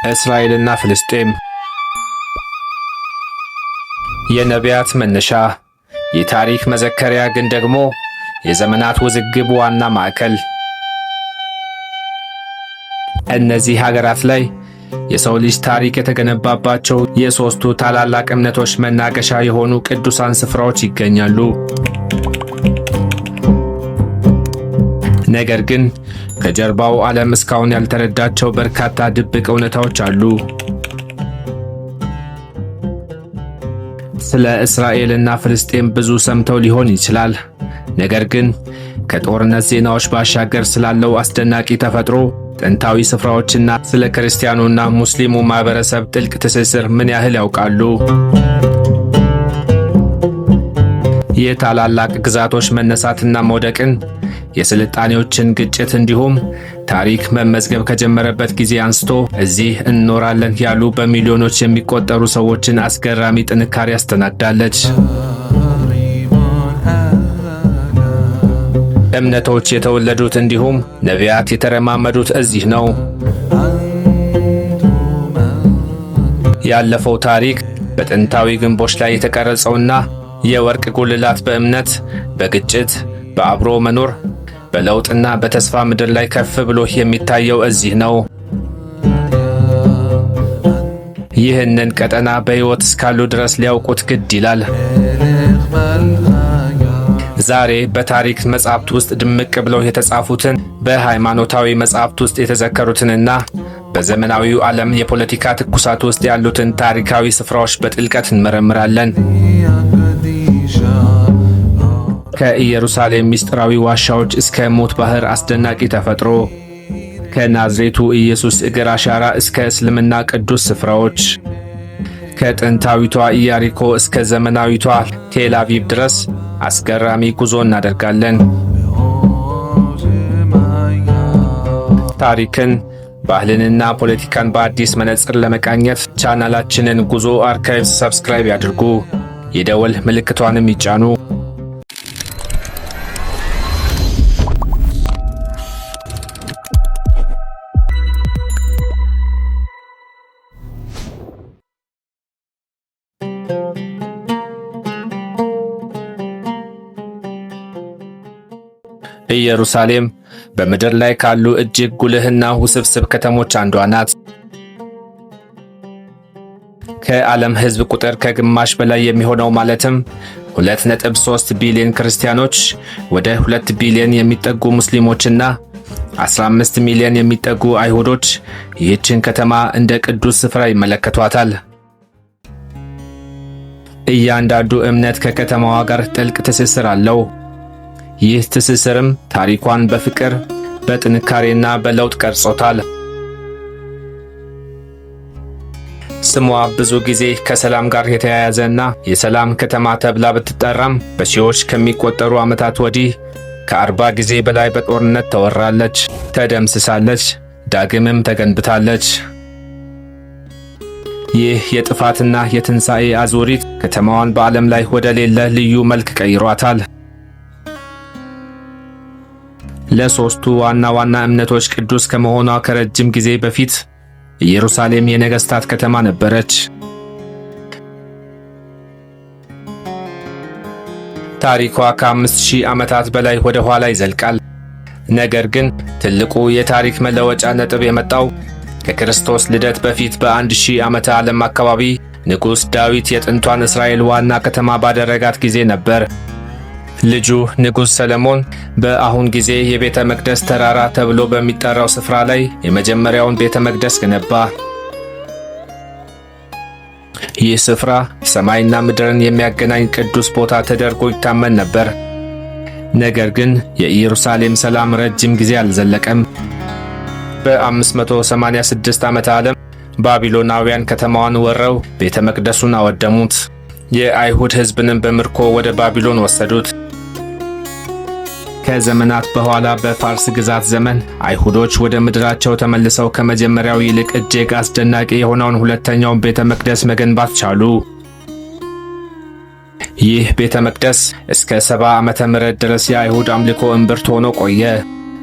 እስራኤልና ፍልስጤም የነቢያት መነሻ፣ የታሪክ መዘከሪያ ግን ደግሞ የዘመናት ውዝግብ ዋና ማዕከል። እነዚህ ሀገራት ላይ የሰው ልጅ ታሪክ የተገነባባቸው የሦስቱ ታላላቅ እምነቶች መናገሻ የሆኑ ቅዱሳን ስፍራዎች ይገኛሉ። ነገር ግን ከጀርባው ዓለም እስካሁን ያልተረዳቸው በርካታ ድብቅ እውነታዎች አሉ። ስለ እስራኤልና ፍልስጤም ብዙ ሰምተው ሊሆን ይችላል። ነገር ግን ከጦርነት ዜናዎች ባሻገር ስላለው አስደናቂ ተፈጥሮ፣ ጥንታዊ ስፍራዎችና ስለ ክርስቲያኑና ሙስሊሙ ማህበረሰብ ጥልቅ ትስስር ምን ያህል ያውቃሉ? የታላላቅ ግዛቶች መነሳትና መውደቅን፣ የስልጣኔዎችን ግጭት እንዲሁም ታሪክ መመዝገብ ከጀመረበት ጊዜ አንስቶ እዚህ እንኖራለን ያሉ በሚሊዮኖች የሚቆጠሩ ሰዎችን አስገራሚ ጥንካሬ አስተናግዳለች። እምነቶች የተወለዱት እንዲሁም ነቢያት የተረማመዱት እዚህ ነው። ያለፈው ታሪክ በጥንታዊ ግንቦች ላይ የተቀረጸውና የወርቅ ጉልላት በእምነት፣ በግጭት፣ በአብሮ መኖር፣ በለውጥና በተስፋ ምድር ላይ ከፍ ብሎ የሚታየው እዚህ ነው። ይህንን ቀጠና በሕይወት እስካሉ ድረስ ሊያውቁት ግድ ይላል። ዛሬ በታሪክ መጻሕፍት ውስጥ ድምቅ ብለው የተጻፉትን፣ በሃይማኖታዊ መጻሕፍት ውስጥ የተዘከሩትንና በዘመናዊው ዓለም የፖለቲካ ትኩሳት ውስጥ ያሉትን ታሪካዊ ስፍራዎች በጥልቀት እንመረምራለን። ከኢየሩሳሌም ምስጢራዊ ዋሻዎች እስከ ሞት ባህር አስደናቂ ተፈጥሮ፣ ከናዝሬቱ ኢየሱስ እግር አሻራ እስከ እስልምና ቅዱስ ስፍራዎች፣ ከጥንታዊቷ ኢያሪኮ እስከ ዘመናዊቷ ቴል አቪቭ ድረስ አስገራሚ ጉዞ እናደርጋለን። ታሪክን፣ ባህልንና ፖለቲካን በአዲስ መነጽር ለመቃኘት ቻናላችንን ጉዞ Archives subscribe ያድርጉ፣ የደወል ምልክቷንም ይጫኑ። ኢየሩሳሌም በምድር ላይ ካሉ እጅግ ጉልህና ውስብስብ ከተሞች አንዷ ናት። ከዓለም ሕዝብ ቁጥር ከግማሽ በላይ የሚሆነው ማለትም 2.3 ቢሊዮን ክርስቲያኖች፣ ወደ 2 ቢሊዮን የሚጠጉ ሙስሊሞችና 15 ሚሊዮን የሚጠጉ አይሁዶች ይህችን ከተማ እንደ ቅዱስ ስፍራ ይመለከቷታል። እያንዳንዱ እምነት ከከተማዋ ጋር ጥልቅ ትስስር አለው። ይህ ትስስርም ታሪኳን በፍቅር፣ በጥንካሬና በለውጥ ቀርጾታል። ስሟ ብዙ ጊዜ ከሰላም ጋር የተያያዘና የሰላም ከተማ ተብላ ብትጠራም በሺዎች ከሚቆጠሩ ዓመታት ወዲህ ከ40 ጊዜ በላይ በጦርነት ተወራለች፣ ተደምስሳለች፣ ዳግምም ተገንብታለች። ይህ የጥፋትና የትንሣኤ አዙሪት ከተማዋን በዓለም ላይ ወደ ሌለ ልዩ መልክ ቀይሯታል። ለሦስቱ ዋና ዋና እምነቶች ቅዱስ ከመሆኗ ከረጅም ጊዜ በፊት ኢየሩሳሌም የነገሥታት ከተማ ነበረች። ታሪኳ ከ5000 ዓመታት በላይ ወደ ኋላ ይዘልቃል። ነገር ግን ትልቁ የታሪክ መለወጫ ነጥብ የመጣው ከክርስቶስ ልደት በፊት በ1000 ዓመተ ዓለም አካባቢ ንጉሥ ዳዊት የጥንቷን እስራኤል ዋና ከተማ ባደረጋት ጊዜ ነበር። ልጁ ንጉሥ ሰለሞን በአሁን ጊዜ የቤተ መቅደስ ተራራ ተብሎ በሚጠራው ስፍራ ላይ የመጀመሪያውን ቤተ መቅደስ ገነባ። ይህ ስፍራ ሰማይና ምድርን የሚያገናኝ ቅዱስ ቦታ ተደርጎ ይታመን ነበር። ነገር ግን የኢየሩሳሌም ሰላም ረጅም ጊዜ አልዘለቀም። በ586 ዓመተ ዓለም ባቢሎናውያን ከተማዋን ወረው ቤተ መቅደሱን አወደሙት። የአይሁድ ሕዝብንም በምርኮ ወደ ባቢሎን ወሰዱት። ከዘመናት በኋላ በፋርስ ግዛት ዘመን አይሁዶች ወደ ምድራቸው ተመልሰው ከመጀመሪያው ይልቅ እጅግ አስደናቂ የሆነውን ሁለተኛውን ቤተ መቅደስ መገንባት ቻሉ። ይህ ቤተ መቅደስ እስከ 70 ዓመተ ምህረት ድረስ የአይሁድ አምልኮ እምብርት ሆኖ ቆየ።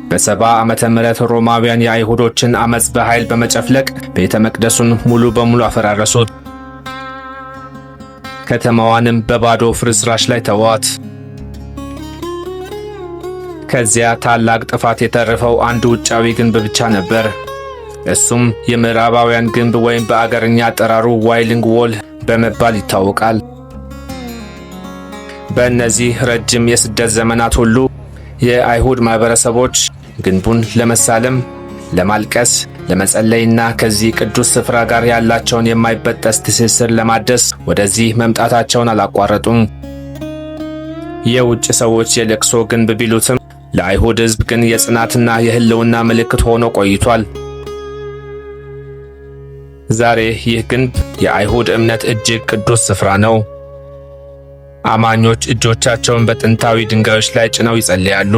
በ70 ዓመተ ምህረት ሮማውያን የአይሁዶችን አመጽ በኃይል በመጨፍለቅ ቤተ መቅደሱን ሙሉ በሙሉ አፈራረሱት። ከተማዋንም በባዶ ፍርስራሽ ላይ ተዋት። ከዚያ ታላቅ ጥፋት የተረፈው አንድ ውጫዊ ግንብ ብቻ ነበር። እሱም የምዕራባውያን ግንብ ወይም በአገርኛ አጠራሩ Wailing Wall በመባል ይታወቃል። በእነዚህ ረጅም የስደት ዘመናት ሁሉ የአይሁድ ማኅበረሰቦች ግንቡን ለመሳለም፣ ለማልቀስ፣ ለመጸለይና ከዚህ ቅዱስ ስፍራ ጋር ያላቸውን የማይበጠስ ትስስር ለማደስ ወደዚህ መምጣታቸውን አላቋረጡም። የውጭ ሰዎች የለቅሶ ግንብ ቢሉትም ለአይሁድ ሕዝብ ግን የጽናትና የሕልውና ምልክት ሆኖ ቆይቷል። ዛሬ ይህ ግንብ የአይሁድ እምነት እጅግ ቅዱስ ስፍራ ነው። አማኞች እጆቻቸውን በጥንታዊ ድንጋዮች ላይ ጭነው ይጸልያሉ።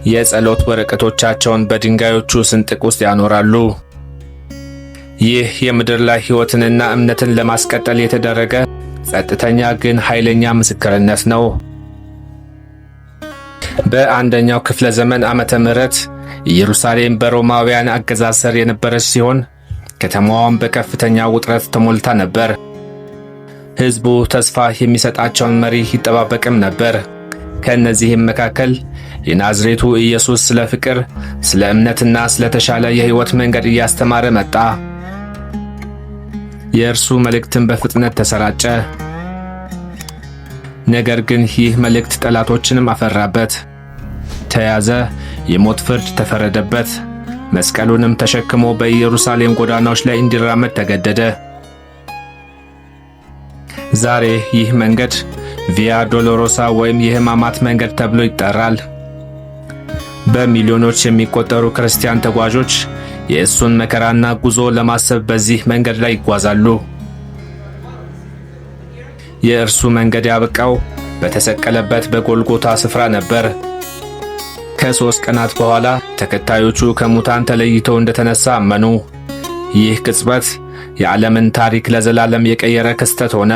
የጸሎት ወረቀቶቻቸውን በድንጋዮቹ ስንጥቅ ውስጥ ያኖራሉ። ይህ የምድር ላይ ሕይወትንና እምነትን ለማስቀጠል የተደረገ ጸጥተኛ ግን ኃይለኛ ምስክርነት ነው። በ1ኛው ክፍለ ዘመን ዓመተ ምህረት ኢየሩሳሌም በሮማውያን አገዛዝ ስር የነበረች ሲሆን ከተማዋም በከፍተኛ ውጥረት ተሞልታ ነበር። ሕዝቡ ተስፋ የሚሰጣቸውን መሪ ይጠባበቅም ነበር። ከእነዚህም መካከል የናዝሬቱ ኢየሱስ ስለ ፍቅር፣ ስለ እምነትና ስለ ተሻለ የሕይወት መንገድ እያስተማረ መጣ። የእርሱ መልእክትም በፍጥነት ተሰራጨ። ነገር ግን ይህ መልእክት ጠላቶችንም አፈራበት። ተያዘ፣ የሞት ፍርድ ተፈረደበት። መስቀሉንም ተሸክሞ በኢየሩሳሌም ጎዳናዎች ላይ እንዲራመድ ተገደደ። ዛሬ ይህ መንገድ ቪያ ዶሎሮሳ ወይም የሕማማት መንገድ ተብሎ ይጠራል። በሚሊዮኖች የሚቆጠሩ ክርስቲያን ተጓዦች የእሱን መከራና ጉዞ ለማሰብ በዚህ መንገድ ላይ ይጓዛሉ። የእርሱ መንገድ ያበቃው በተሰቀለበት በጎልጎታ ስፍራ ነበር። ከ3 ቀናት በኋላ ተከታዮቹ ከሙታን ተለይተው እንደተነሳ አመኑ። ይህ ቅጽበት የዓለምን ታሪክ ለዘላለም የቀየረ ክስተት ሆነ።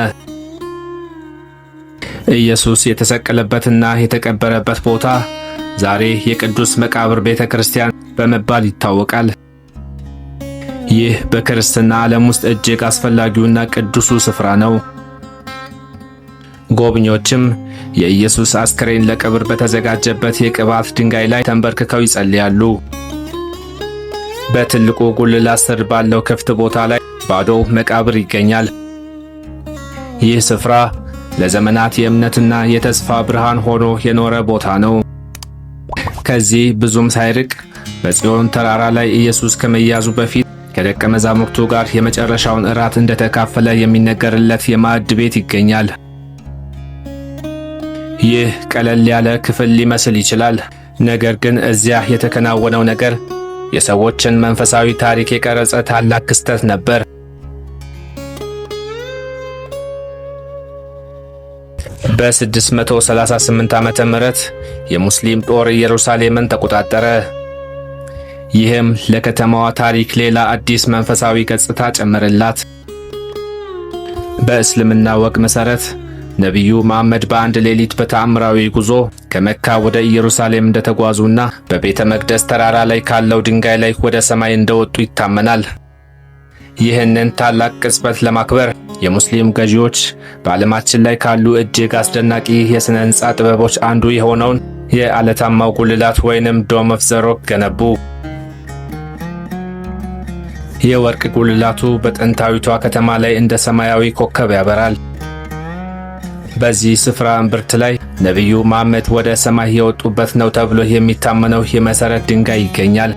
ኢየሱስ የተሰቀለበትና የተቀበረበት ቦታ ዛሬ የቅዱስ መቃብር ቤተ ክርስቲያን በመባል ይታወቃል። ይህ በክርስትና ዓለም ውስጥ እጅግ አስፈላጊውና ቅዱሱ ስፍራ ነው። ጎብኚዎችም የኢየሱስ አስክሬን ለቀብር በተዘጋጀበት የቅባት ድንጋይ ላይ ተንበርክከው ይጸልያሉ። በትልቁ ጉልላት ስር ባለው ክፍት ቦታ ላይ ባዶ መቃብር ይገኛል። ይህ ስፍራ ለዘመናት የእምነትና የተስፋ ብርሃን ሆኖ የኖረ ቦታ ነው። ከዚህ ብዙም ሳይርቅ በጽዮን ተራራ ላይ ኢየሱስ ከመያዙ በፊት ከደቀ መዛሙርቱ ጋር የመጨረሻውን እራት እንደተካፈለ የሚነገርለት የማዕድ ቤት ይገኛል። ይህ ቀለል ያለ ክፍል ሊመስል ይችላል። ነገር ግን እዚያ የተከናወነው ነገር የሰዎችን መንፈሳዊ ታሪክ የቀረጸ ታላቅ ክስተት ነበር። በ638 ዓመተ ምህረት የሙስሊም ጦር ኢየሩሳሌምን ተቆጣጠረ። ይህም ለከተማዋ ታሪክ ሌላ አዲስ መንፈሳዊ ገጽታ ጨመረላት። በእስልምና ወግ መሠረት ነቢዩ መሐመድ በአንድ ሌሊት በተአምራዊ ጉዞ ከመካ ወደ ኢየሩሳሌም እንደተጓዙና በቤተ መቅደስ ተራራ ላይ ካለው ድንጋይ ላይ ወደ ሰማይ እንደወጡ ይታመናል። ይህንን ታላቅ ቅጽበት ለማክበር የሙስሊም ገዢዎች በዓለማችን ላይ ካሉ እጅግ አስደናቂ የሥነ ሕንፃ ጥበቦች አንዱ የሆነውን የዓለታማው ጉልላት ወይንም Dome of the Rock ገነቡ። የወርቅ ጉልላቱ በጥንታዊቷ ከተማ ላይ እንደ ሰማያዊ ኮከብ ያበራል። በዚህ ስፍራ እምብርት ላይ ነቢዩ መሐመድ ወደ ሰማይ የወጡበት ነው ተብሎ የሚታመነው የመሠረት ድንጋይ ይገኛል።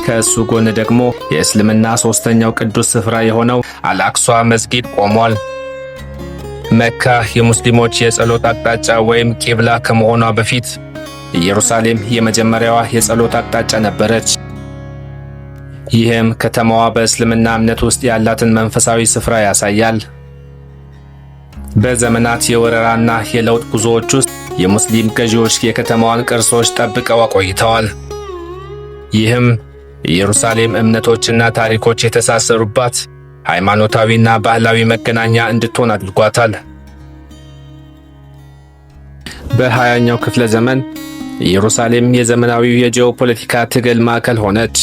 ከእሱ ጎን ደግሞ የእስልምና ሦስተኛው ቅዱስ ስፍራ የሆነው አልአቅሷ መስጊድ ቆሟል። መካ የሙስሊሞች የጸሎት አቅጣጫ ወይም ቂብላ ከመሆኗ በፊት ኢየሩሳሌም የመጀመሪያዋ የጸሎት አቅጣጫ ነበረች። ይህም ከተማዋ በእስልምና እምነት ውስጥ ያላትን መንፈሳዊ ስፍራ ያሳያል። በዘመናት የወረራና የለውጥ ጉዞዎች ውስጥ የሙስሊም ገዢዎች የከተማዋን ቅርሶች ጠብቀው አቆይተዋል። ይህም ኢየሩሳሌም እምነቶችና ታሪኮች የተሳሰሩባት ሃይማኖታዊና ባህላዊ መገናኛ እንድትሆን አድርጓታል። በ20ኛው ክፍለ ዘመን ኢየሩሳሌም የዘመናዊው የጂኦፖለቲካ ትግል ማዕከል ሆነች።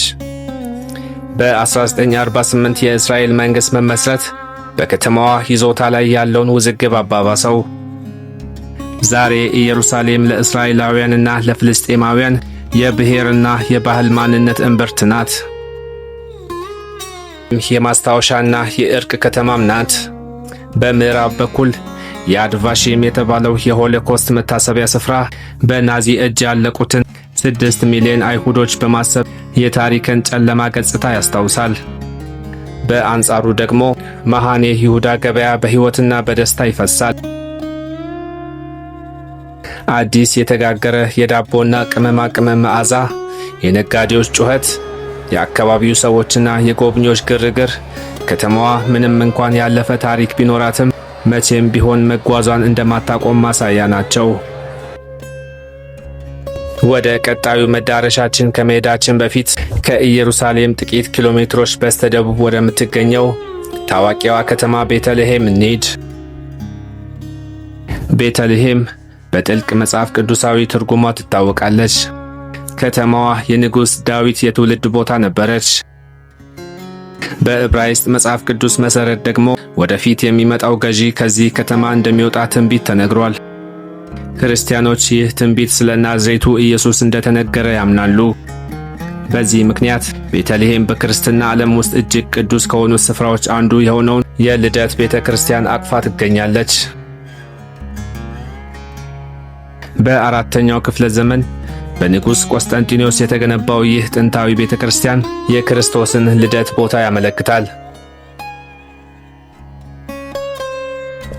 በ1948 የእስራኤል መንግሥት መመስረት በከተማዋ ይዞታ ላይ ያለውን ውዝግብ አባባሰው። ዛሬ ኢየሩሳሌም ለእስራኤላውያንና ለፍልስጤማውያን የብሔርና የባህል ማንነት እምብርት ናት። የማስታወሻና የእርቅ ከተማም ናት። በምዕራብ በኩል ያድ ቫሺም የተባለው የሆሎኮስት መታሰቢያ ስፍራ በናዚ እጅ ያለቁትን 6 ሚሊዮን አይሁዶች በማሰብ የታሪክን ጨለማ ገጽታ ያስታውሳል። በአንጻሩ ደግሞ መሃኔ ይሁዳ ገበያ በሕይወትና በደስታ ይፈሳል። አዲስ የተጋገረ የዳቦና ቅመማ ቅመም መዓዛ፣ የነጋዴዎች ጩኸት፣ የአካባቢው ሰዎችና የጎብኚዎች ግርግር ከተማዋ ምንም እንኳን ያለፈ ታሪክ ቢኖራትም መቼም ቢሆን መጓዟን እንደማታቆም ማሳያ ናቸው። ወደ ቀጣዩ መዳረሻችን ከመሄዳችን በፊት ከኢየሩሳሌም ጥቂት ኪሎ ሜትሮች በስተደቡብ ወደምትገኘው ታዋቂዋ ከተማ ቤተልሔም እንሂድ። ቤተልሔም በጥልቅ መጽሐፍ ቅዱሳዊ ትርጉሟ ትታወቃለች። ከተማዋ የንጉሥ ዳዊት የትውልድ ቦታ ነበረች። በዕብራይስጥ መጽሐፍ ቅዱስ መሠረት ደግሞ ወደፊት የሚመጣው ገዢ ከዚህ ከተማ እንደሚወጣ ትንቢት ተነግሯል። ክርስቲያኖች ይህ ትንቢት ስለ ናዝሬቱ ኢየሱስ እንደተነገረ ያምናሉ። በዚህ ምክንያት ቤተልሔም በክርስትና ዓለም ውስጥ እጅግ ቅዱስ ከሆኑ ስፍራዎች አንዱ የሆነውን የልደት ቤተ ክርስቲያን አቅፋ ትገኛለች። በአራተኛው ክፍለ ዘመን በንጉሥ ቆስጠንጢኖስ የተገነባው ይህ ጥንታዊ ቤተ ክርስቲያን የክርስቶስን ልደት ቦታ ያመለክታል።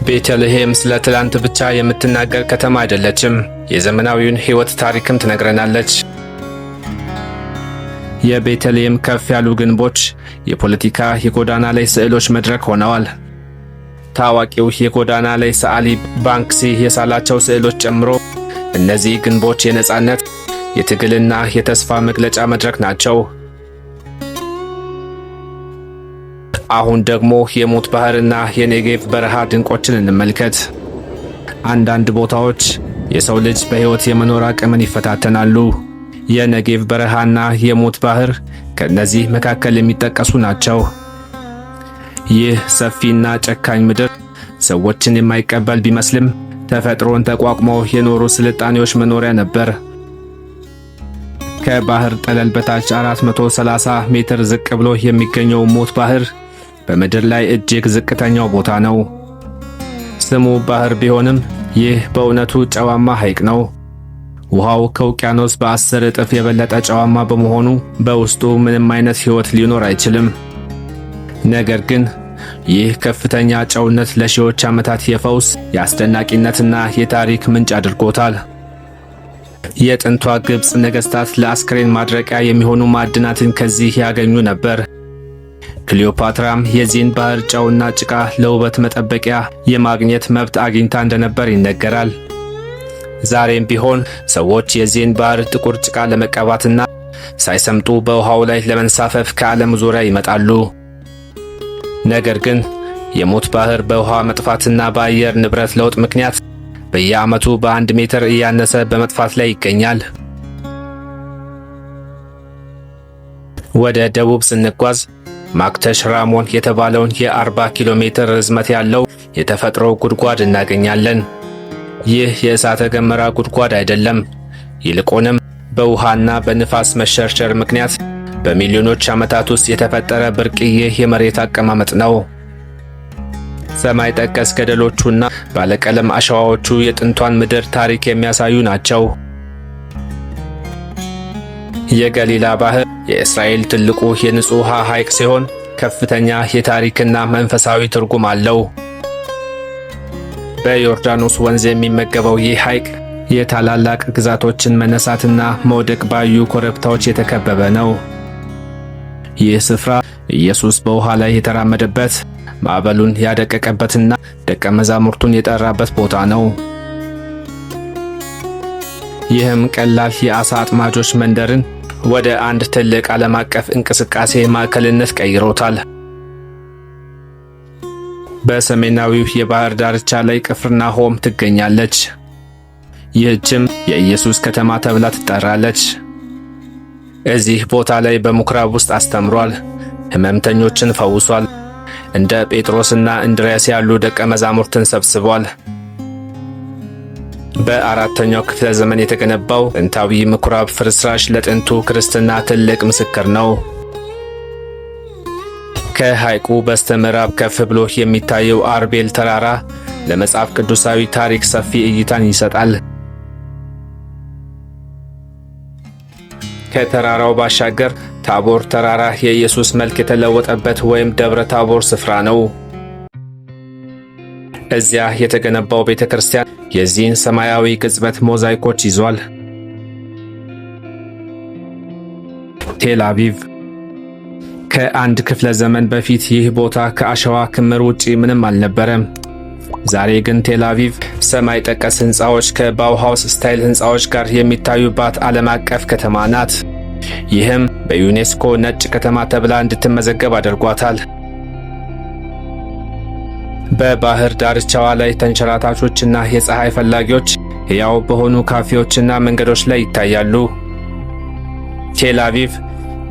ቤተልሔም ስለ ትላንት ብቻ የምትናገር ከተማ አይደለችም። የዘመናዊውን ሕይወት ታሪክም ትነግረናለች። የቤተልሔም ከፍ ያሉ ግንቦች የፖለቲካ የጎዳና ላይ ስዕሎች መድረክ ሆነዋል። ታዋቂው የጎዳና ላይ ሰዓሊ ባንክሲ የሳላቸው ስዕሎች ጨምሮ እነዚህ ግንቦች የነጻነት፣ የትግልና የተስፋ መግለጫ መድረክ ናቸው። አሁን ደግሞ የሙት ባህርና የኔጌቭ በረሃ ድንቆችን እንመልከት። አንዳንድ ቦታዎች የሰው ልጅ በሕይወት የመኖር አቅምን ይፈታተናሉ። የኔጌቭ በረሃና የሙት ባህር ከእነዚህ መካከል የሚጠቀሱ ናቸው። ይህ ሰፊና ጨካኝ ምድር ሰዎችን የማይቀበል ቢመስልም ተፈጥሮን ተቋቁመው የኖሩ ስልጣኔዎች መኖሪያ ነበር። ከባህር ጠለል በታች 430 ሜትር ዝቅ ብሎ የሚገኘው ሙት ባህር በምድር ላይ እጅግ ዝቅተኛው ቦታ ነው። ስሙ ባህር ቢሆንም ይህ በእውነቱ ጨዋማ ሐይቅ ነው። ውሃው ከውቅያኖስ በ10 እጥፍ የበለጠ ጨዋማ በመሆኑ በውስጡ ምንም አይነት ሕይወት ሊኖር አይችልም። ነገር ግን ይህ ከፍተኛ ጨውነት ለሺዎች ዓመታት የፈውስ፣ የአስደናቂነትና የታሪክ ምንጭ አድርጎታል። የጥንቷ ግብፅ ነገሥታት ለአስክሬን ማድረቂያ የሚሆኑ ማዕድናትን ከዚህ ያገኙ ነበር። ክሊዮፓትራም የዚህን ባህር ጨውና ጭቃ ለውበት መጠበቂያ የማግኘት መብት አግኝታ እንደነበር ይነገራል። ዛሬም ቢሆን ሰዎች የዚህን ባህር ጥቁር ጭቃ ለመቀባትና ሳይሰምጡ በውሃው ላይ ለመንሳፈፍ ከዓለም ዙሪያ ይመጣሉ። ነገር ግን የሙት ባህር በውሃ መጥፋትና በአየር ንብረት ለውጥ ምክንያት በየዓመቱ በ1 ሜትር እያነሰ በመጥፋት ላይ ይገኛል። ወደ ደቡብ ስንጓዝ ማክተሽ ራሞን የተባለውን የ40 ኪሎ ሜትር ርዝመት ያለው የተፈጥሮ ጉድጓድ እናገኛለን። ይህ የእሳተ ገሞራ ጉድጓድ አይደለም። ይልቁንም በውሃና በንፋስ መሸርሸር ምክንያት በሚሊዮኖች ዓመታት ውስጥ የተፈጠረ ብርቅዬ የመሬት አቀማመጥ ነው። ሰማይ ጠቀስ ገደሎቹና ባለቀለም አሸዋዎቹ የጥንቷን ምድር ታሪክ የሚያሳዩ ናቸው። የገሊላ ባህር የእስራኤል ትልቁ የንጹህ ውሃ ሐይቅ ሲሆን ከፍተኛ የታሪክና መንፈሳዊ ትርጉም አለው። በዮርዳኖስ ወንዝ የሚመገበው ይህ ሐይቅ የታላላቅ ግዛቶችን መነሳትና መውደቅ ባዩ ኮረብታዎች የተከበበ ነው። ይህ ስፍራ ኢየሱስ በውሃ ላይ የተራመደበት፣ ማዕበሉን ያደቀቀበትና ደቀ መዛሙርቱን የጠራበት ቦታ ነው። ይህም ቀላል የዓሣ አጥማጆች መንደርን ወደ አንድ ትልቅ ዓለም አቀፍ እንቅስቃሴ ማዕከልነት ቀይሮታል። በሰሜናዊው የባህር ዳርቻ ላይ ቅፍርናሆም ትገኛለች። ይህችም የኢየሱስ ከተማ ተብላ ትጠራለች። እዚህ ቦታ ላይ በምኵራብ ውስጥ አስተምሯል፣ ሕመምተኞችን ፈውሷል፣ እንደ ጴጥሮስና እንድርያስ ያሉ ደቀ መዛሙርትን ሰብስቧል። በአራተኛው ክፍለ ዘመን የተገነባው ጥንታዊ ምኵራብ ፍርስራሽ ለጥንቱ ክርስትና ትልቅ ምስክር ነው። ከሐይቁ በስተ ምዕራብ ከፍ ብሎ የሚታየው አርቤል ተራራ ለመጽሐፍ ቅዱሳዊ ታሪክ ሰፊ እይታን ይሰጣል። ከተራራው ባሻገር ታቦር ተራራ የኢየሱስ መልክ የተለወጠበት ወይም ደብረ ታቦር ስፍራ ነው። እዚያ የተገነባው ቤተ ክርስቲያን የዚህን ሰማያዊ ቅጽበት ሞዛይኮች ይዟል። ቴል አቪቭ። ከአንድ ክፍለ ዘመን በፊት ይህ ቦታ ከአሸዋ ክምር ውጪ ምንም አልነበረም። ዛሬ ግን ቴል አቪቭ ሰማይ ጠቀስ ሕንፃዎች ከ Bauhaus style ሕንፃዎች ጋር የሚታዩባት ዓለም አቀፍ ከተማ ናት። ይህም በዩኔስኮ ነጭ ከተማ ተብላ እንድትመዘገብ አድርጓታል። በባህር ዳርቻዋ ላይ ተንሸራታቾችና የፀሐይ ፈላጊዎች ሕያው በሆኑ ካፌዎችና መንገዶች ላይ ይታያሉ። ቴል አቪቭ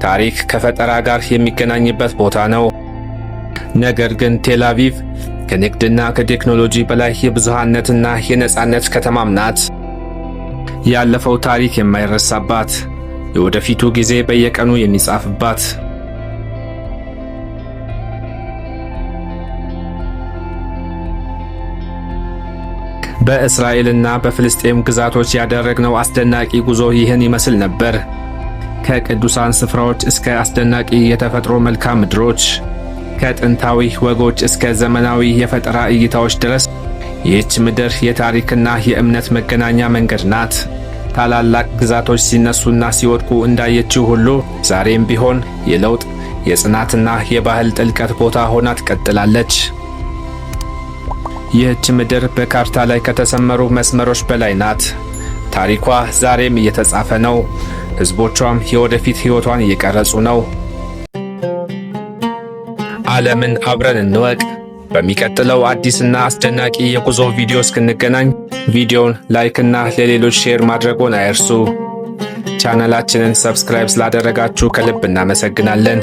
ታሪክ ከፈጠራ ጋር የሚገናኝበት ቦታ ነው። ነገር ግን ቴል አቪቭ ከንግድና ከቴክኖሎጂ በላይ የብዙሃነትና የነጻነት ከተማም ናት። ያለፈው ታሪክ የማይረሳባት፣ የወደፊቱ ጊዜ በየቀኑ የሚጻፍባት። በእስራኤልና በፍልስጤም ግዛቶች ያደረግነው አስደናቂ ጉዞ ይህን ይመስል ነበር። ከቅዱሳን ስፍራዎች እስከ አስደናቂ የተፈጥሮ መልክዓ ምድሮች፣ ከጥንታዊ ወጎች እስከ ዘመናዊ የፈጠራ እይታዎች ድረስ ይህች ምድር የታሪክና የእምነት መገናኛ መንገድ ናት። ታላላቅ ግዛቶች ሲነሱና ሲወድቁ እንዳየችው ሁሉ ዛሬም ቢሆን የለውጥ፣ የጽናትና የባህል ጥልቀት ቦታ ሆና ትቀጥላለች። ይህች ምድር በካርታ ላይ ከተሰመሩ መስመሮች በላይ ናት። ታሪኳ ዛሬም እየተጻፈ ነው። ሕዝቦቿም የወደፊት ሕይወቷን እየቀረጹ ነው። ዓለምን አብረን እንወቅ። በሚቀጥለው አዲስና አስደናቂ የጉዞ ቪዲዮ እስክንገናኝ ቪዲዮውን like እና ለሌሎች share ማድረጎን አይርሱ። ቻናላችንን subscribe ስላደረጋችሁ ከልብ እናመሰግናለን።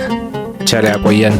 ቸር ያቆየን።